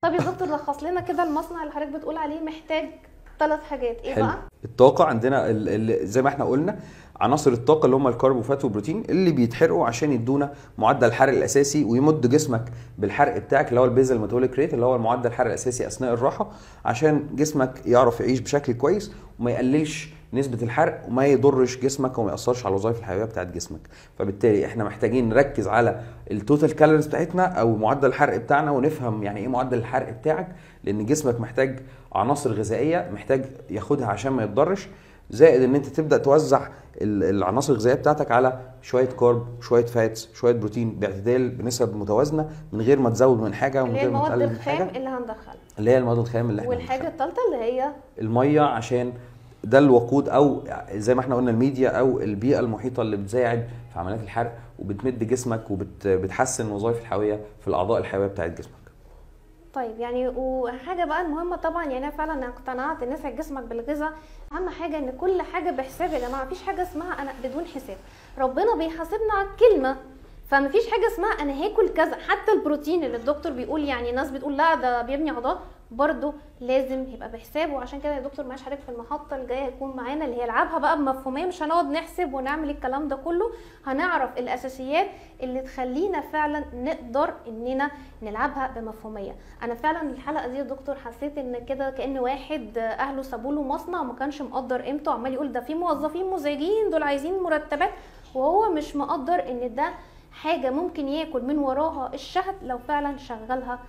طب يا دكتور لخص لنا كده المصنع اللي حضرتك بتقول عليه محتاج 3 حاجات، ايه حلو. بقى؟ الطاقة عندنا زي ما احنا قلنا عناصر الطاقة اللي هم ال carb و fat وبروتين اللي بيتحرقوا عشان يدونا معدل الحرق الاساسي ويمد جسمك بالحرق بتاعك اللي هو ال basal metabolic rate اللي هو المعدل الحرق الاساسي اثناء الراحة، عشان جسمك يعرف يعيش بشكل كويس وما يقللش نسبه الحرق وما يضرش جسمك وما ياثرش على الوظائف الحيوية بتاعت جسمك. فبالتالي احنا محتاجين نركز على ال total calories بتاعتنا او معدل الحرق بتاعنا، ونفهم يعني ايه معدل الحرق بتاعك، لان جسمك محتاج عناصر غذائية محتاج ياخدها عشان ما يتضرش، زائد ان انت تبدا توزع العناصر الغذائية بتاعتك على شوية carb، شوية fats، شوية بروتين باعتدال بنسب متوازنة من غير ما تزود من حاجة ومن اللي هي غير ما المواد تقلل من الخام حاجة، اللي هندخلها، اللي هي المواد الخام اللي احنا والحاجة هندخلها. الثالثة اللي هي المية، عشان ده الوقود او زي ما احنا قلنا الميديا او البيئة المحيطة اللي بتساعد في عمليات الحرق وبتمد جسمك وبتحسن الوظائف الحيوية في الاعضاء الحيوية بتاعت جسمك. طيب يعني وحاجه بقى المهمة طبعا، يعني انا فعلا اقتنعت ان نسعد جسمك بالغذاء، اهم حاجة ان كل حاجة بحساب يا جماعة، مفيش حاجة اسمها انا بدون حساب، ربنا بيحاسبنا على الكلمة، فمفيش حاجة اسمها انا هاكل كذا. حتى البروتين اللي الدكتور بيقول، يعني ناس بتقول لا ده بيبني عضلات، برضه لازم يبقى بحساب. وعشان كده يا دكتور معلش حضرتك في المحطة الجاية هيكون معانا اللي هي العبها بقى بمفهوميه، مش هنقعد نحسب ونعمل الكلام ده كله، هنعرف الاساسيات اللي تخلينا فعلا نقدر اننا نلعبها بمفهوميه. انا فعلا الحلقة دي يا دكتور حسيت ان كده كان واحد اهله سابوا له مصنع وما كانش مقدر قيمته، عمال يقول ده في موظفين مزعجين دول عايزين مرتبات، وهو مش مقدر ان ده حاجة ممكن ياكل من وراها الشهد لو فعلا شغلها